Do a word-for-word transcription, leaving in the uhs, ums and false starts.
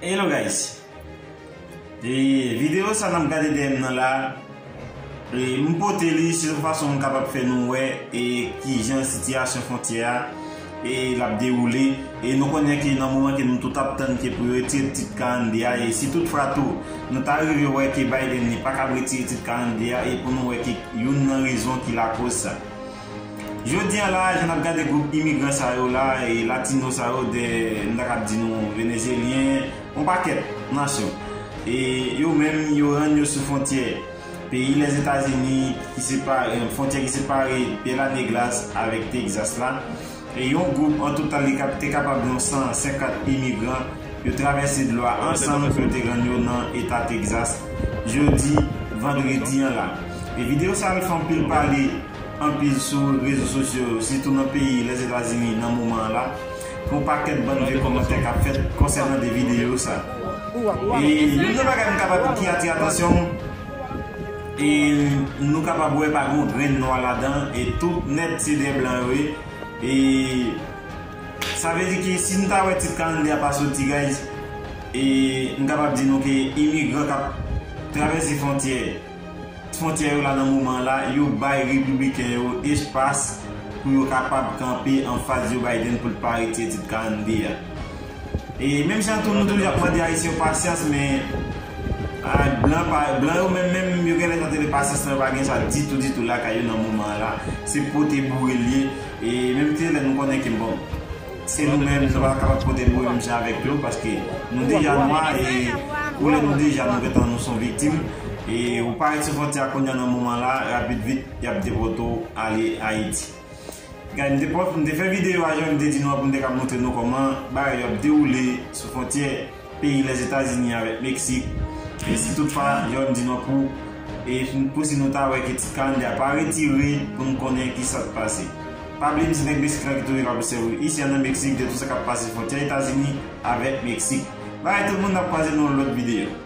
Hello guys. E videyo sa n ap gade dèyè m nan la, e m pote li se yon fason m kapab fè nou wè e kijan sitiyasyon fwontyè a e l ap dewoule. E nou konnen ke nan moman ke nou tout ap tann ke pou yo retire tit karannde a, e si toutfwa tou nou ta rive wè ke Biden li pa kab retire tit karannde a, e pou nou wè ke youn nan rezon ki lakoz sa. Jodi a la, jan n ap gade gwoup imigran sa yo la, e latino sa yo, de, m ta kab di nou venezyelyen, yon pakèt nasyon. E yo menm, yo rann yo sou fwontyè peyi Lèzetazini ki separe, fwontyè ki separe Pyè Lane Glas avèk Tegzas la. E yon gwoup an total li kap-, te kapab yon san senkant imigran, yo travèse dlo a ansanm pou yo te rann yo nan eta Tegzas jodi vandredi an la. E videyo sa a fè anpil pale anpil sou rezo sosyo yo, sitou nan peyi Lèzetazini nan moman an la, pou yon pakèt bann vye kòmantè k ap fèt konsènan de videyo sa. E youn nan bagay m kapab ki atire atansyon m, e nou kapab wè pa gen yon grenn nwa ladan, e tout nèt se de blan yo ye. E sa vle di ke si n ta wè tit karannde a pa soti, guys, e m kapab di nou ke imigran k ap travèse fwontyè, fwontyè yo la nan moman la, yo bay repibliken yo espas pou yo kapab kanpe anfas Joe Biden pou l pa retire tit karannde a. E menm jan tou nou toujou ap mande Ayisyen yo pasyans, men a, blan pa, blan yo menm, menm yo genlè tande de pasyans nan, yo pa gen sa ditou, ditou lakay yo nan moman an la. Se pote boure l ye. E menm ke lè nou konnen ke, bon, se nou menm, nou pa kapab pote boure menm jan avèk yo, paske nou deja nwa, e koulè nou deja, nou gentan, nou se yon viktim. E ou parèt sou fwontyè a kounye a nan moman la, rapid vit, y ap depòte w ale Ayiti. Guys, m te pòs-, m te fè videyo a jan m te di nou an pou m te ka montre nou kòman bagay yo ap dewoule sou fwontyè peyi Lèzetazini avèk Meksik. E si toutfwa, jan m di nou pou, e pou si nou ta wè ke tit karannde a pa retire pou n konnen ki sa k pase. Pa bliye m se nèg Meksik la ki toujou k ap obsève isi a nan Meksik de tout sa k ap pase fwontyè Etazini avèk Meksik. Bagay tout moun, n ap kwaze nan yon lòt videyo.